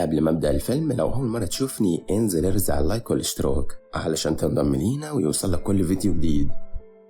قبل ما ابدا الفيلم، لو اول مرة تشوفني انزل ارزع ال like والاشتراك علشان تنضم لينا ويوصلك كل فيديو جديد.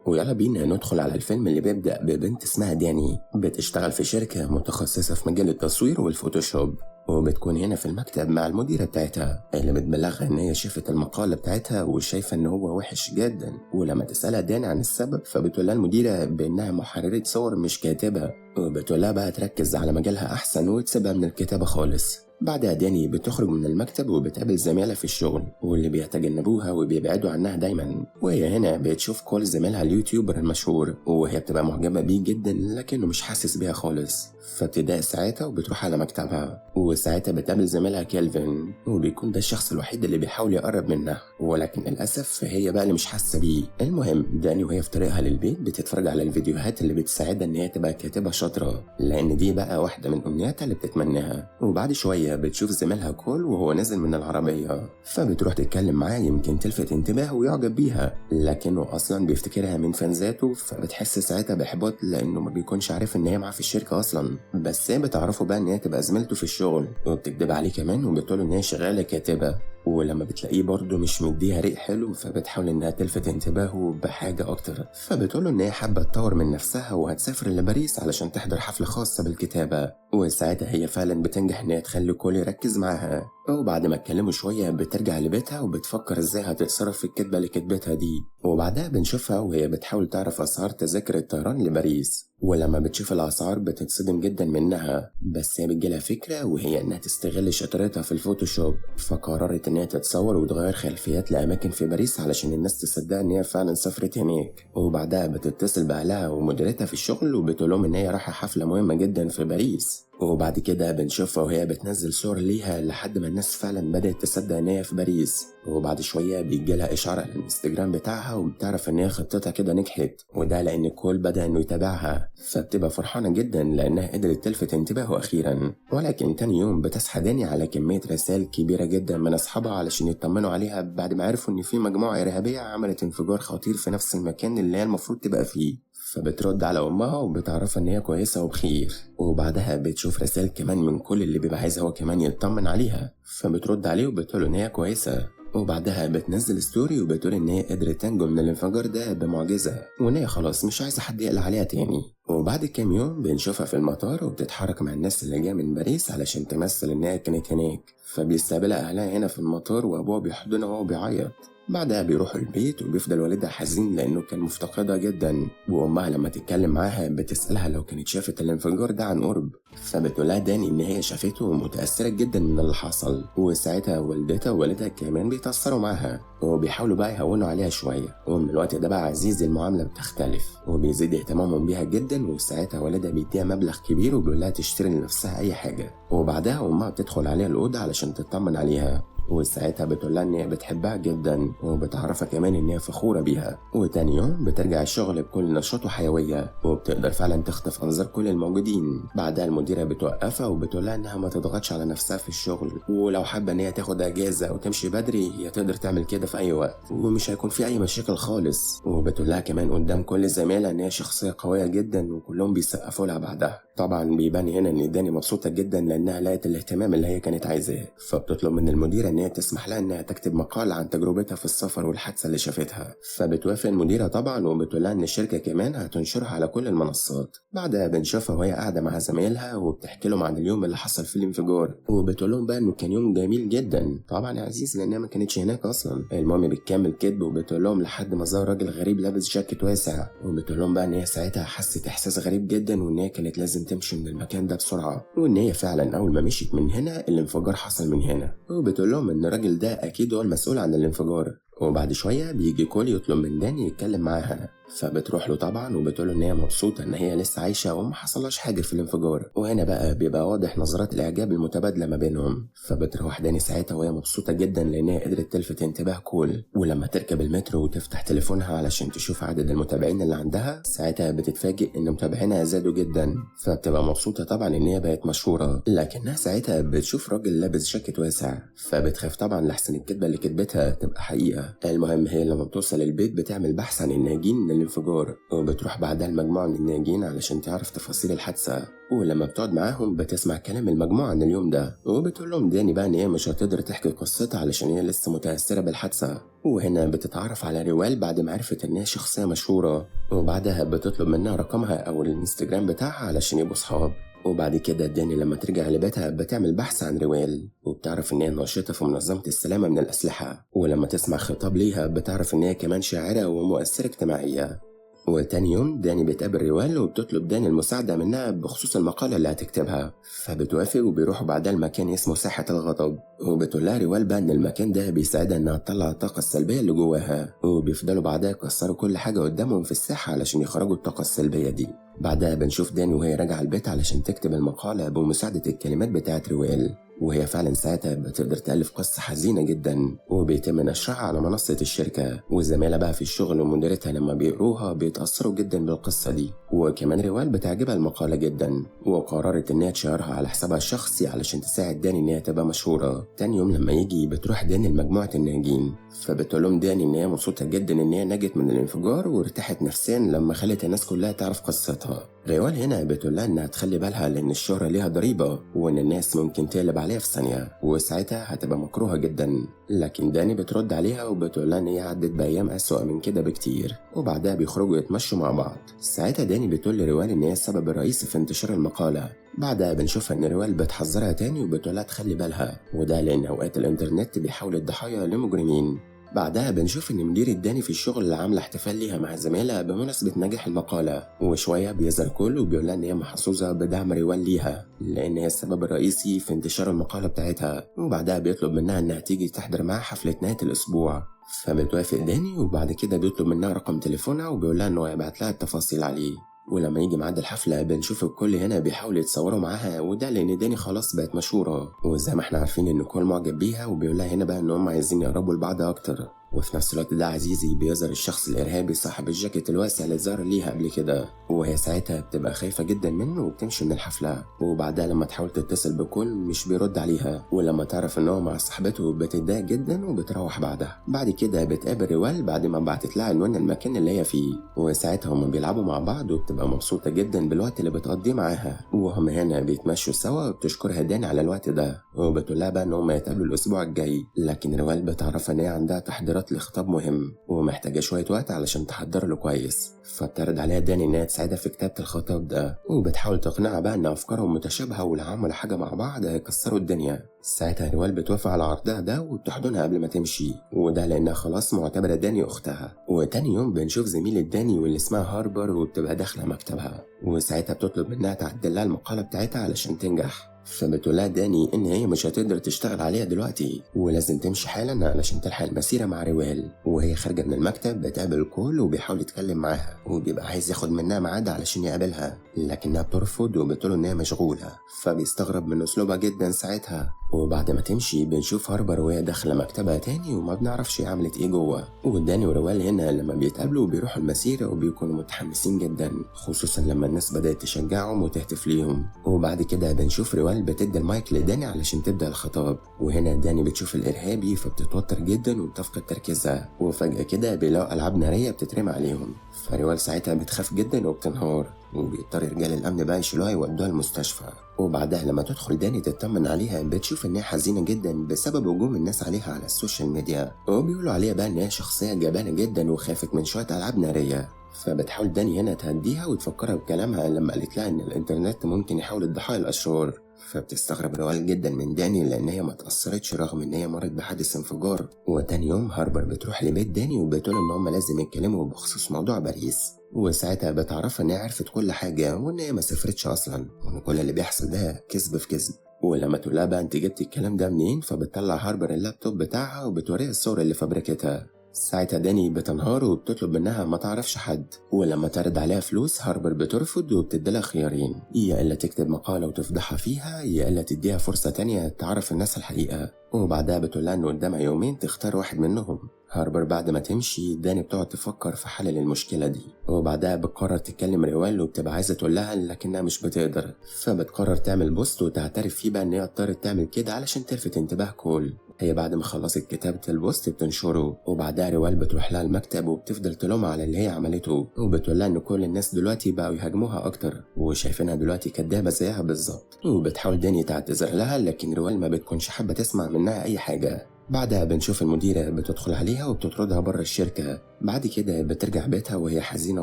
ويلا بينا ندخل على الفيلم اللي بيبدأ ببنت اسمها داني بتشتغل في شركة متخصصة في مجال التصوير وال Photoshop، وبتكون هنا في المكتب مع المديرة بتاعتها اللي بتبلغها ان هي شافت المقالة بتاعتها وشايفة ان هو وحش جدا. ولما تسألها داني عن السبب فبتقولها المديرة بانها محررة صور مش كاتبة، وبتقولها بقى تركز على مجالها احسن وتسيبها من الكتابة خالص. بعدها داني بتخرج من المكتب وبتقابل زميلها في الشغل واللي بيتجنبوها وبيبعدوا عنها دايما، وهي هنا بتشوف كل زميلها ال YouTuber المشهور وهي بتبقى معجبة بيه جدا لكنه مش حاسس بيها خالص، فبتضايق ساعتها وبتروح على مكتبها. وساعتها بتقابل زميلها كيلفن وبيكون ده الشخص الوحيد اللي بيحاول يقرب منها، ولكن للأسف هي بقى اللي مش حاسة بيه. المهم داني وهي في طريقها للبيت بتتفرج على الفيديوهات اللي بتساعدها ان هي تبقى كاتبة شاطرة، لأن دي بقى واحدة من أمنياتها اللي بتتمناها. وبعد شوية بتشوف زميلها كول وهو نازل من العربية، فبتروح تتكلم معاه يمكن تلفت انتباهه ويعجب بيها، لكنه أصلا بيفتكرها من فانزاته، فبتحس ساعتها بإحباط لأنه ما بيكونش عارف إن هي معاه في الشركة أصلا. بس هي بتعرفه بقى إن هي تبقى زميلته في الشغل، وبتكدب عليه كمان وبتقوله إن هي شغالة كاتبة. ولما بتلاقيه برضه مش مديها ريق حلو فبتحاول انها تلفت انتباهه بحاجة اكتر، فبتقوله ان هي حابة تطور من نفسها وهتسافر لباريس علشان تحضر حفلة خاصة بالكتابة. وساعتها هي فعلا بتنجح ان هي تخلي كل يركز معاها. وبعد ما اتكلموا شوية بترجع لبيتها وبتفكر ازاي هتتصرف في الكتبة اللي كتبتها دي. وبعدها بنشوفها وهي بتحاول تعرف اسعار تذاكر الطيران لباريس، ولما بتشوف الاسعار بتتصدم جدا منها، بس هي بتجيلها فكرة وهي انها تستغل شطارتها في ال Photoshop، فقررت ان هي تتصور وتغير خلفيات لاماكن في باريس علشان الناس تصدق ان هي فعلا سافرت هناك. وبعدها بتتصل باهلها ومديرتها في الشغل وبتقولهم ان هي رايحة حفلة مهمة جدا في باريس. وبعد كده بنشوفها وهي بتنزل صور ليها لحد ما الناس فعلا بدأت تصدق ان هي في باريس. وبعد شوية بيجيلها إشعار على الانستجرام بتاعها وبتعرف ان هي خطتها كده نجحت، وده لأن كول بدأ انه يتابعها، فبتبقى فرحانة جدا لأنها قدرت تلفت انتباهه أخيرا. ولكن تاني يوم بتصحى داني على كمية رسائل كبيرة جدا من أصحابها علشان يطمنوا عليها بعد ما عرفوا ان في مجموعة إرهابية عملت انفجار خطير في نفس المكان اللي هي المفروض تبقى فيه. فبترد على أمها وبتعرفها إن هي كويسة وبخير. وبعدها بتشوف رسائل كمان من كل اللي بيبقى عايز هو كمان يطمن عليها، فبترد عليه وبتقول إن هي كويسة. وبعدها بتنزل story وبتقول إن هي قدرت تنجو من الانفجار ده بمعجزة، وإن هي خلاص مش عايزة حد يقلق عليها تاني. وبعد كام يوم بنشوفها في المطار وبتتحرك مع الناس اللي جايه من باريس علشان تمثل إن هي كانت هناك، فبيستقبلها أهلها هنا في المطار وأبوها بيحضنها وهو بيعيط. بعدها بيروحوا البيت وبيفضل والدها حزين لأنه كان مفتقدها جدا، وأمها لما تتكلم معاها بتسألها لو كانت شافت الانفجار ده عن قرب، فبتقولها داني إن هي شافته ومتأثرة جدا من اللي حصل. وساعتها والدتها ووالدها كمان بيتأثروا معاها وبيحاولوا بقى يهونوا عليها شوية. ومن الوقت ده بقى عزيز المعاملة بتختلف وبيزيد اهتمامهم بيها جدا، وساعتها والدها بيديها مبلغ كبير وبيقولها تشتري لنفسها أي حاجة. وبعدها أمها بتدخل عليها الأوضة علشان تطمن عليها، وساعتها بتقول لها ان هي بتحبها جدا وبتعرفها كمان ان هي فخوره بيها. وتاني يوم بترجع الشغل بكل نشاط وحيويه وبتقدر فعلا تخطف انظار كل الموجودين. بعدها المديره بتوقفها وبتقول لها انها ما تضغطش على نفسها في الشغل، ولو حابه ان هي تاخد اجازه او تمشي بدري هي تقدر تعمل كده في اي وقت ومش هيكون في اي مشاكل خالص. وبتقول لها كمان قدام كل زميلها ان هي شخصيه قويه جدا وكلهم بيسقفوا لها. بعدها طبعا بيبان هنا ان داني مبسوطه جدا لانها لقت الاهتمام اللي هي كانت عايزاه، فبتطلب من المديره ان هي تسمح لها انها تكتب مقال عن تجربتها في السفر والحادثه اللي شافتها، فبتوافق المديره طبعا وبتقول لها ان الشركه كمان هتنشرها على كل المنصات. بعدها بنشوفها وهي قاعده مع زمايلها وبتحكي لهم عن اليوم اللي حصل فيه الانفجار، وبتقول لهم بقى انه كان يوم جميل جدا طبعا يا عزيز لانها ما كانتش هناك اصلا. المهم بتكمل كذب وبتقول لهم لحد ما ظهر راجل غريب لابس جاكيت واسع، وبتقول لهم بقى ان هي ساعتها حست احساس غريب جدا وان هي كانت لازم تمشي من المكان ده بسرعه، وان هي فعلا اول ما مشيت من هنا الانفجار حصل من هنا. وبتقول لهم ان الراجل ده اكيد هو المسؤول عن الانفجار. وبعد شويه بيجي كول يطلب من داني يتكلم معاها، فبتروح له طبعا وبتقول ان هي مبسوطه ان هي لسه عايشه وما حصلهاش حاجه في الانفجار. وهنا بقى بيبقى واضح نظرات الاعجاب المتبادله ما بينهم، فبتروح داني ساعتها وهي مبسوطه جدا لانها قدرت تلفت انتباه كول. ولما تركب المترو وتفتح تليفونها علشان تشوف عدد المتابعين اللي عندها، ساعتها بتتفاجئ ان متابعينها زادوا جدا، فبتبقى مبسوطه طبعا ان هي بقت مشهوره. لكنها ساعتها بتشوف راجل لابس جاكيت واسع، فبتخاف طبعا لحسن الكذبه اللي كتبتها تبقى حقيقه. المهم هي لما بتوصل البيت بتعمل بحث عن الناجين من الانفجار، وبتروح بعدها المجموعة من الناجين علشان تعرف تفاصيل الحادثة. ولما بتقعد معاهم بتسمع كلام المجموعة عن اليوم ده، وبتقول لهم داني بقى إن هي مش هتقدر تحكي قصتها علشان هي لسه متأثرة بالحادثة. وهنا بتتعرف على روال بعد ما عرفت إن هي شخصية مشهورة، وبعدها بتطلب منها رقمها أو الانستجرام بتاعها علشان يبقوا صحاب. وبعد كده داني لما ترجع لبيتها بتعمل بحث عن روال، وبتعرف إن هي ناشطة في منظمة السلامة من الأسلحة، ولما تسمع خطاب ليها بتعرف إن هي كمان شاعرة ومؤثرة اجتماعية. وتاني يوم داني بتقابل روال وبتطلب داني المساعدة منها بخصوص المقالة اللي هتكتبها، فبتوافق وبيروحوا بعدها المكان اسمه ساحة الغضب، وبتقول لها روال بقى إن المكان ده بيساعدها إنها تطلع الطاقة السلبية اللي جواها، وبيفضلوا بعدها يكسروا كل حاجة قدامهم في الساحة علشان يخرجوا الطاقة السلبية دي. بعدها بنشوف داني وهي راجعة البيت علشان تكتب المقالة بمساعدة الكلمات بتاعت روال، وهي فعلا ساعتها بتقدر تألف قصة حزينة جدا، وبيتم نشرها على منصة الشركة، وزميلها بقى في الشغل ومديرتها لما بيقروها بيتأثروا جدا بالقصة دي. وكمان روال بتعجبها المقالة جدا، وقررت إنها تشيرها على حسابها الشخصي علشان تساعد داني إنها تبقى مشهورة. تاني يوم لما يجي بتروح داني لمجموعة الناجين، فبتقول لهم داني إن هي مبسوطة جدا إن هي نجت من الانفجار وارتاحت نفسيا لما خلت الناس كلها تعرف قصتها. روال هنا بتقول لها إنها تخلي بالها لأن الشهرة ليها ضريبة، وإن الناس ممكن تقلب عليها في ثانية، وساعتها هتبقى مكروهة جدا. لكن داني بترد عليها وبتقول لها إن هي عدت بأيام أسوأ من كده بكتير، وبعدها بيخرجوا يتمشوا مع بعض. ساعتها داني بتقول لروال إن هي السبب الرئيسي في انتشار المقالة. بعدها بنشوفها إن روال بتحذرها تاني وبتقولها تخلي بالها، وده لأن أوقات الإنترنت بيحول الضحايا لمجرمين. بعدها بنشوف إن مديرة داني في الشغل عاملة احتفال ليها مع زميلها بمناسبة نجاح المقالة، وشوية بيظهر كل وبيقول لها إن هي محظوظة بدعم روال ليها لأن هي السبب الرئيسي في انتشار المقالة بتاعتها. وبعدها بيطلب منها إنها تيجي تحضر معاه حفلة نهاية الأسبوع، فبتوافق داني، وبعد كده بيطلب منها رقم تليفونها وبيقول لها إنه هيبعت لها التفاصيل عليه. ولما يجي ميعاد الحفلة بنشوف الكل هنا بيحاول يتصوروا معاها، وده لأن داني خلاص بقت مشهورة، وزي ما احنا عارفين إن كل معجب بيها، وبيقول لها هنا بقى إن هم عايزين يقربوا لبعض أكتر. وفي نفس الوقت ده عزيزي بيظهر الشخص الإرهابي صاحب الجاكيت الواسع اللي ظهر ليها قبل كده، وهي ساعتها بتبقى خايفة جدا منه وبتمشي من الحفلة. وبعدها لما تحاول تتصل بكل مش بيرد عليها، ولما تعرف إن هو مع صاحبته بتتضايق جدا وبتروح بعدها. بعد كده بتقابل روال بعد ما بعتت لها عنوان المكان اللي هي فيه، وساعتها هما بيلعبوا مع بعض وبتبقى مبسوطة جدا بالوقت اللي بتقضيه معاها، وهم هنا بيتمشوا سوا وبتشكرها داني على الوقت ده، وبتقول لها بقى إن هما يتقابلوا الأسبوع الجاي. لكن روال بتعرف إن هي عندها تحضيرات لخطاب مهم ومحتاجة شوية وقت علشان تحضر له كويس، فبتعرض عليها داني إنها تساعدها في كتابة الخطاب ده، وبتحاول تقنعها بقى إن أفكارهم متشابهة ولو عملوا حاجة مع بعض هيكسروا الدنيا. ساعتها روال بتوافق على عرضها ده وبتحضنها قبل ما تمشي، وده لأنها خلاص معتبرة داني أختها. وتاني يوم بنشوف زميلة داني واللي اسمها هاربر، وبتبقى داخلة مكتبها، وساعتها بتطلب منها تعدل لها المقالة بتاعتها علشان تنجح. فبتقولها داني إن هي مش هتقدر تشتغل عليها دلوقتي ولازم تمشي حالا علشان تلحق المسيرة مع روال. وهي خارجة من المكتب بتقابل كول وبيحاول يتكلم معاها، وبيبقى عايز ياخد منها ميعاد علشان يقابلها، لكنها بترفض وبتقول إنها مشغولة، فبيستغرب من أسلوبها جدا ساعتها. وبعد ما تمشي بنشوف هاربر وهي داخلة مكتبها تاني وما بنعرفش عملت إيه جوه. وداني وروال هنا لما بيتقابلوا بيروحوا المسيرة وبيكونوا متحمسين جدا، خصوصا لما الناس بدأت تشجعهم وتهتف ليهم. وبعد كده بنشوف روال بتدي المايك لداني علشان تبدأ الخطاب، وهنا داني بتشوف الإرهابي فبتتوتر جدا وبتفقد تركيزها، وفجأة كده بيلاقوا ألعاب نارية بتترمي عليهم، فروال ساعتها بتخاف جدا وبتنهار، وبيضطر رجال الأمن بقى يشيلوها يودوها المستشفى. وبعدها لما تدخل داني تطمن عليها بتشوف إنها حزينة جدا بسبب هجوم الناس عليها على ال social media، وبيقولوا عليها بقى إنها شخصية جبانة جدا وخافت من شوية ألعاب نارية. فبتحاول داني هنا تهديها وتفكرها بكلامها لما قالت لها إن الإنترنت ممكن يحول الضحايا الأشرار. فبتستغرب روال جدا من داني لأن هي ما تأثرتش رغم إن هي مرت بحادث انفجار. وتاني يوم هاربر بتروح لبيت داني وبتقول إن هما لازم يتكلموا بخصوص موضوع باريس، وساعتها بتعرفها إن هي عرفت كل حاجة وإن هي ما سافرتش أصلا، وإن كل اللي بيحصل ده كذب في كذب. ولما تقول لها بقى أنت جبتي الكلام ده منين، فبتطلع هاربر اللابتوب بتاعها وبتوريها الصور اللي فبركتها. ساعتها داني بتنهار وبتطلب منها ما تعرفش حد، ولما تعرض عليها فلوس هاربر بترفض وبتديلها خيارين، يا إلا تكتب مقالة وتفضحها فيها، يا إلا تديها فرصة تانية تعرف الناس الحقيقة. وبعدها بتقولها إن قدامها يومين تختار واحد منهم. هاربر بعد ما تمشي داني بتقعد تفكر في حل للمشكلة دي، وبعدها بتقرر تكلم ريوال وبتبقى عايزة تقول لها لكنها مش بتقدر، فبتقرر تعمل post وتعترف فيه بقى إن هي اضطرت تعمل كده علشان تلفت انتباه كول. هي بعد ما خلصت كتابة ال post بتنشره، وبعدها ريوال بتروح لها المكتب وبتفضل تلومها على اللي هي عملته، وبتقول لها ان كل الناس دلوقتي بقوا يهاجموها اكتر وشايفينها دلوقتي كدابة زيها بالظبط. وبتحاول داني تعتذر لها لكن ريوال ما بتكونش حابة تسمع منها اي حاجة. بعدها بنشوف المديرة بتدخل عليها وبتطردها بره الشركة. بعد كده بترجع بيتها وهي حزينة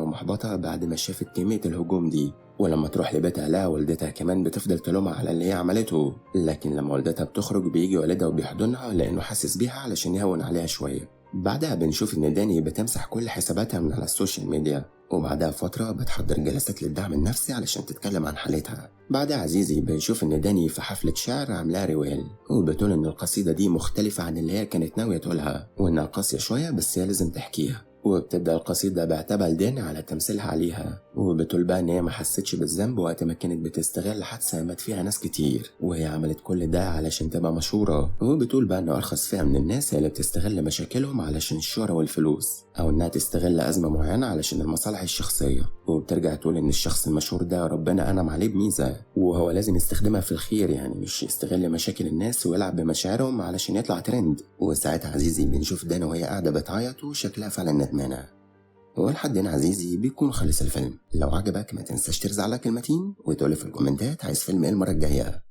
ومحبطة بعد ما شافت كمية الهجوم دي، ولما تروح لبيتها لا والدتها كمان بتفضل تلومها على اللي هي عملته، لكن لما والدتها بتخرج بيجي والدها وبيحضنها لأنه حاسس بيها علشان يهون عليها شوية. بعدها بنشوف إن داني بتمسح كل حساباتها من على ال social media، وبعدها فترة بتحضر جلسات للدعم النفسي علشان تتكلم عن حالتها. بعدها عزيزي بنشوف إن داني في حفلة شعر عاملاها ريوال، وبتقول إن القصيدة دي مختلفة عن اللي هي كانت ناوية تقولها وإنها قاسية شوية بس هي لازم تحكيها. وبتبدأ القصيدة بعتبها لداني على تمثيلها عليها، وبتقول بقى إن هي ما حستش بالذنب وقت ما كانت بتستغل حادثة مات فيها ناس كتير، وهي عملت كل ده علشان تبقى مشهورة. وبتقول بقى إن أرخص فئة من الناس هي اللي بتستغل مشاكلهم علشان الشهرة والفلوس، أو إنها تستغل أزمة معينة علشان المصالح الشخصية. وبترجع تقول إن الشخص المشهور ده ربنا أنعم عليه بميزة وهو لازم يستخدمها في الخير، يعني مش يستغل مشاكل الناس ويلعب بمشاعرهم علشان يطلع ترند. وساعتها عزيزي بنشوف دانا وهي قاعدة بتعيط وشكلها فعلا ندمانة. ولحد هنا عزيزي بيكون خلص الفيلم. لو عجبك ما تنساش ترزع like المتين وتقولي في الكومنتات عايز فيلم ايه المرة الجاية.